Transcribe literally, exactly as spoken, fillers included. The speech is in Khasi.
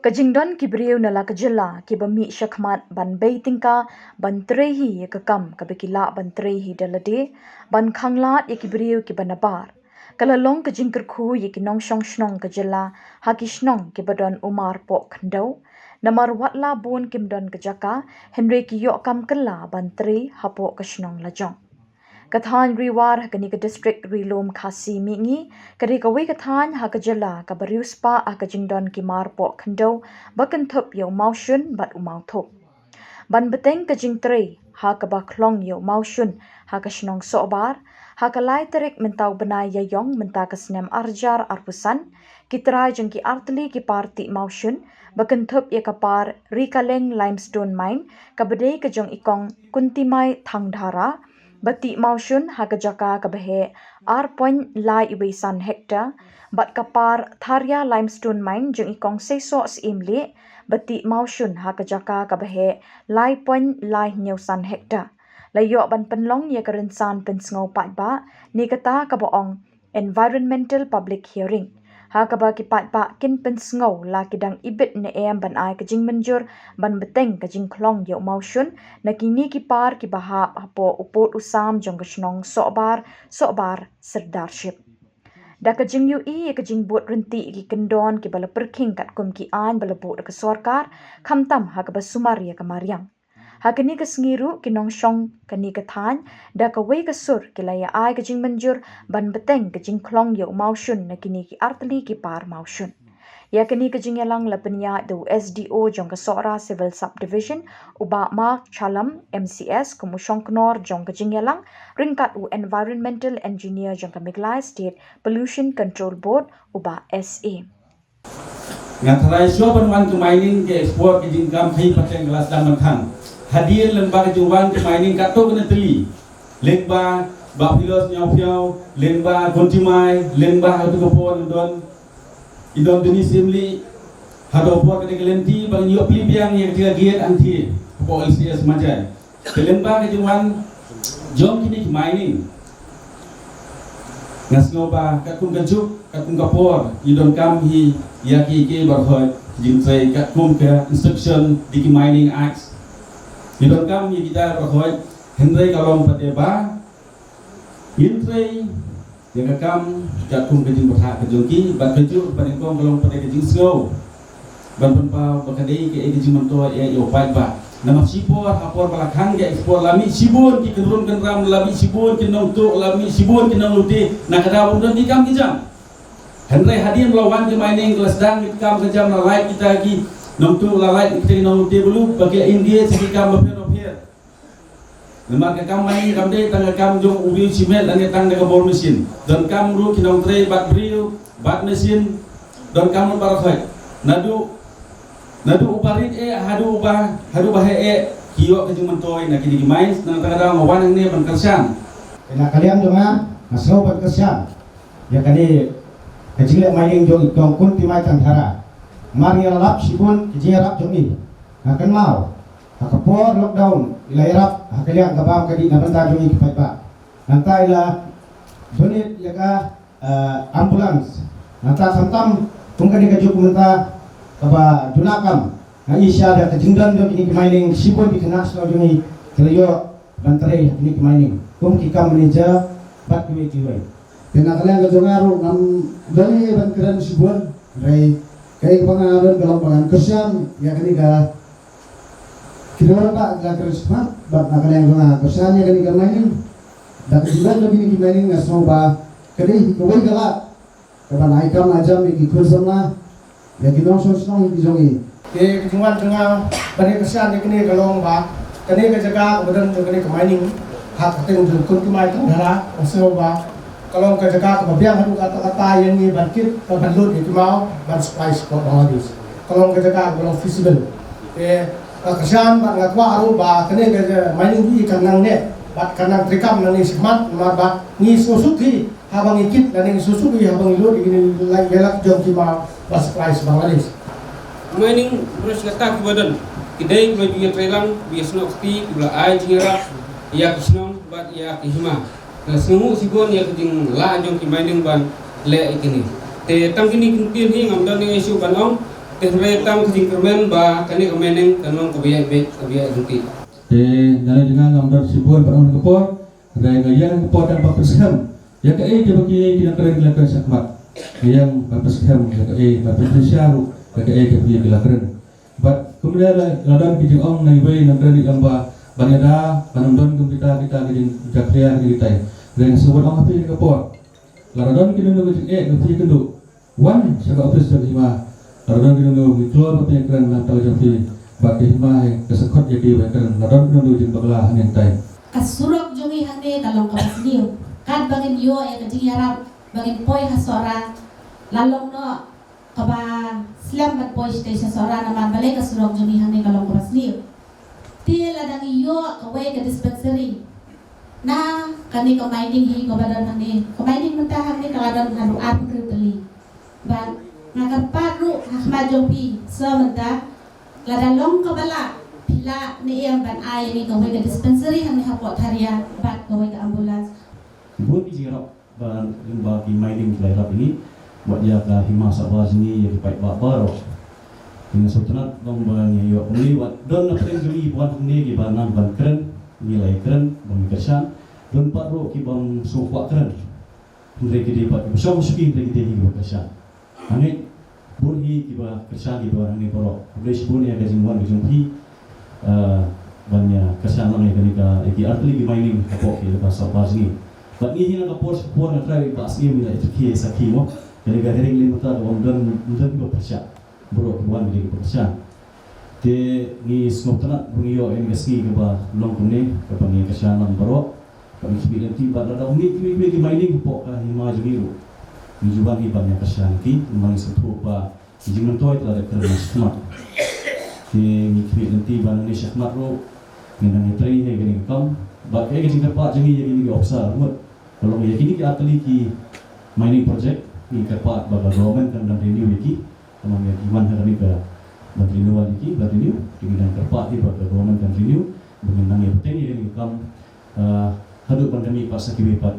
Ka jingdon ki briew na la ka jylla kiba mih shakhmat ban bei tyngka ban trei hi ïa ka kam kaba ki lah ban trei hi da lade, ban khanglad ïa ki briew kiba nabar, ka la long ka jingkyrkhu ïa ki nongshong shnong ka jylla ha ki shnong kiba don umar poh khyndew. Namar wat la bun kim don ka jaka, hynrei ki ïoh kam kylla ban trei hapoh ka shnong lajong. Ka thaiñ Ri War ha kane ka district Ri Lum Khasi Mihngi ka dei kawei ka thaiñ ha ka jylla kaba riewspah ha ka jingdon ki mar poh khyndew ba kynthup ïa u mawshun bad u mawthup. Ban bteng ka jingtrei ha kaba khlong ïa u mawshun ha ka shnong Sohbar, ha ka lai tarik mynta u bnai Ïaïong mynta ka snem arjar arphew san, ki trai jong ki artylli ki par tih mawshun ba kynthup ïa ka par Rikaleng Limestone Mine kaba dei ka jong i kong Kuntimai Thangdhara, ba tih mawshun ha ka jaka kaba heh ar point lai wei san hektar, bad ka par Tharia Limestone Mine jong i kong Seisoh Syiem Lieh, ba tih mawshun ha ka jaka kaba heh lai point lai hynñiew san hektar. La ïoh ban pynlong ïa ka rynsan pynsngew paidbah ne kata kaba ong environmental public hearing, ha kaba ki paidbah kin pynsngew la ki dang ibit ne em ban ai ka jingmynjur ban bteng ka jingkhlong ïa u mawshun na kine ki par kiba hap hapoh u pud u sam jong ka shnong Sohbar, Sohbar Sirdarship. Da ka jingïohi ïa ka jingbud ryntih ïa ki kyndon kiba la pyrkhing katkum ki aiñ ba la buh da ka sorkar, khamtam ha kaba sumar ïa ka mariang. Ha kane ka sngi ruh ki nongshong kane ka thaiñ da kawei ka sur ki la ïa ai ka jingmynjur ban bteng ka jingkhlong ïa u mawshun na kine ki artylli ki par mawshun. Ïa kane ka jingïalang la pynïaid da u S D O jong ka Sohra Civil Subdivision, u Bah Mark Chalam, M C S, kum u shongknor jong ka jingïalang, ryngkat u Environmental Engineer jong ka Meghalaya State Pollution Control Board, u Bah S A. Nga tharai shuwa ban wan ka mining ka export ka jingkam khaïi pateng ka la sdang ban khang. Hadien lyngba ka jingwan ka mining katto katne tylli. Lyngba Bah Philos Ñiawphiaw, lyngba Kuntimai, lyngba ha kato ka por i don, i don Duni Syiemlieh, ha kato ka por kata ka lynti ba ngin ïoh plie biang ïa kata ka gate hangtei hapoh L C S Majai. Te lyngba ka jingwan jong kine ki mining, nga sngew ba katkum ka juk, katkum ka por, ngi donkam hi ïa ki, ki baroh ki jingtrei katkum ka instruction da ki Mining Acts. Ngi donkam ïa kita baroh, hynrei ka long pat ba ngin trei ïa ka kam katkum ka jingbatai ka jong ki, bad kajuh ba nyngkong ka long pat ka jingsngew ban pynpaw ba ka dei kaei ka jingmyntoi ïa u paidbah. Namar shipor ha por ba la khang ka export la mih shibun ki kynrum kynram, la mih shibun ki nongtuh, la mih shibun ki nonglute na ka daw bym don ki kam ki jam. Hynrei hadien ba la wan ki mining ka la sdang ki kam ki jam, la lait kita ki nongtuh, la lait kita ki nonglute, ba la engage ha ki kam bapher bapher. Namar ka kam mining kam dei tang ka kam jong u briew shimet lane tang da ka bor machine. Donkam ruh ki nongtrei bad briew bad machine. Donkam ruh baroh. Naduh, naduh uba rit eh haduh uba, haduh uba heh eh, ki ïoh ka jingmyntoi na kine ki mines, na kata ka daw nga wan hangne ban kyrshan. Na ka liang jong nga, nga sngew ban kyrshan ïa kane ka jingleh mining jong i kong Kuntimai Thangdhara. Namar ngi la lap shibun ki jingïarap jong i. Nga kynmaw ha ka por lockdown i la ïarap ha ka liang ka bam ka dih na bynta jong ngi ki paidbah. Nangta i la donate ïa ka, eh, ambulance. Nangta khamtam kum kane ka juk mynta kaba duna kam, nga ïohi sha da ka jingdon jong kine ki mining, shibun ki khynnah shnong jong ngi ki la ïoh ban trei ha kine ki mining kum ki kam manager bad kiwei kiwei. Te na ka liang ka jong nga ruh ngam don ei ban kren shibun, hynrei kaei kaba nga don ka long ba ngan kyrshan ïa kane ka, ki don ba la kren shakhmat, bad na ka liang ka jong nga kyrshan ïa kane ka mining. Da ka jingdon jong kine ki mining nga sngew ba ka dei hi kawei ka lad kaban ai kam ai jam ïa ki khun samla, ïa ki nongshong shnong ki jong ngi. Te ka jingwan jong nga ban ïa kyrshan ïa kane ka long ba kane ka jaka kaba don jong kane ka mining ha ka kyrteng jong Kuntimai Thangdhara, nga sngew ba ka long ka jaka kaba biang haduh katta katta ïa ngi ban kit, ban lut ïa ki maw ban supply sha Bangladesh. Ka long ka jaka kaba long feasible. Te nga kyrshan bad nga kwah ruh ba kane ka mining hi kan nang neh bad kan nang treikam nangne shakhmat, namar ba ngi sngewsuk hi haba ngi kit lane ngi sngewsuk hi haba ngi lut ïa kine, ïa la ki jong ki maw ba supply sha Bangladesh. Mining, briew kata kiba don, ki dei kiba ju ïatreilang, ba ïasnoh kti, kiba la ai jingïarap ïa ki shnong bad ïa ki hima. Nga sngewnguh shibun ïa ka jinglah jong ki mining ban leh ïa kine. Te tang kine ki ktien hi, ngam don ei ei shuh ban ong. Hynrei tang ka jingkyrmen ba kane ka mining kan long kaba ïaid beit, kaba ïaid ryntih. Te na la jong nga ngam don shibun ban ong ha kane ka por, hynrei nga ïeng ha kane ka por tang ban pynskhem ïa kaei kaba kine ki nongkren ki la kren shakhmat. Nga ïeng ban pynskhem ïa kaei, ban pynshai ruh ïa kaei kaba kine ki la kren. Bad kumne la, la don ki jingong na iwei i nongkren i ong ba ban ïada, ban ym don kum kita, kita ki jingjakhlia ki jinghikai. Hynrei nga sngewbha ban ong ha phi ha kane ka por, lada don kino kino ka jingeh kaba phi ïakynduh, wan sha ka ophis jong ka hima. Lada don kino kino ki klur ba phi ïakren na ka bynta jong phi, bad ka hima hi ka sa khot ïa ki ban kren lada don kino kino ka jingbakla hangne hangtai. Ka surok jong ngi hangne ka long kaba sniew. Katba ngin ïoh ïa ka jingïarap ba ngin poi ha Sohra, la long noh kaba slem ban poi shatei sha Sohra namar balei ka surok jong ngi hangne ka long kaba sniew. Te lada ngi ïoh kawei ka dispensary na kane ka mining hi kaba don hangne, ka mining mynta hangne ka la don haduh arphew hynriew tylli. Bad nga kyrpad ruh ha khmat jong phi, sa mynta lada long kaba lah, phi lah ne em ban ai ïa ngi kawei ka dispensary hangne hapoh Tharia bad kawei ka ambulance. Bun ki jingïarap ba, ba ki mining ki la ïarap ïa ngi, wat ïa ka hima Sohbar jong ngi, ïa ki paidbah baroh. Te nga sngewtynnat long ba ngi ïoh kumne, wat don na pdeng jong ngi ba wan kumne kiba nang ban kren, ngi la ïakren, ba ngi kyrshan. Don pat ruh ki bym sngewkwah kren, hynrei ki dei pat kiba shong shuki, hynrei ki dei hi kiba kyrshan. Nga ngeit bun hi kiba kyrshan kiba wan hangne baroh. Khublei shibun ïa ka jingwan ka jong phi, eh, ban ïa kyrshan lang ïa kane ka, ïa ki artylli ki mining hapoh ki elaka Sohbar jong ngi. Bad ngi hi na ka por sha ka por nga trai ba sngi ngi la ïa sakhi mo. Kane ka hearing lei mynta ka wan don, don kiba pyrshah. Baroh ki wan ki dei kiba kyrshan. Te ngi sngewtynnat ba ngi ïoh ïa kane ka sngi kaba long kumne, kaba ngi kyrshan lang baroh. Ba ngi khmih lynti bad lada ngi khmih, khmih ki mining hapoh ka hima jong ngi ruh, ngi ju wan hi ban ïa kyrshan ki, namar ngi sngewthuh ba ki jingmyntoi ki la dep kren shakhmat. Te ngi khmih lynti ba nangne shakhmat ruh ngin nang ïatrei ïa kane ka kam. Bad kaei ka jingkyrpad jong ngi ïa kine ki officer ngut, ka long ïa kine ki artylli ki mining project, ngi kyrpad ba ka government kan dang renew ïa ki. Ka long ïa ki wan ha kane ka ban renew ïa ki, ban renew. Te ngi dang kyrpad hi ba ka government kan renew, ba ngin nang ïa bteng ïa kane ka kam, ah, haduh ban da mih pat sa kiwei pat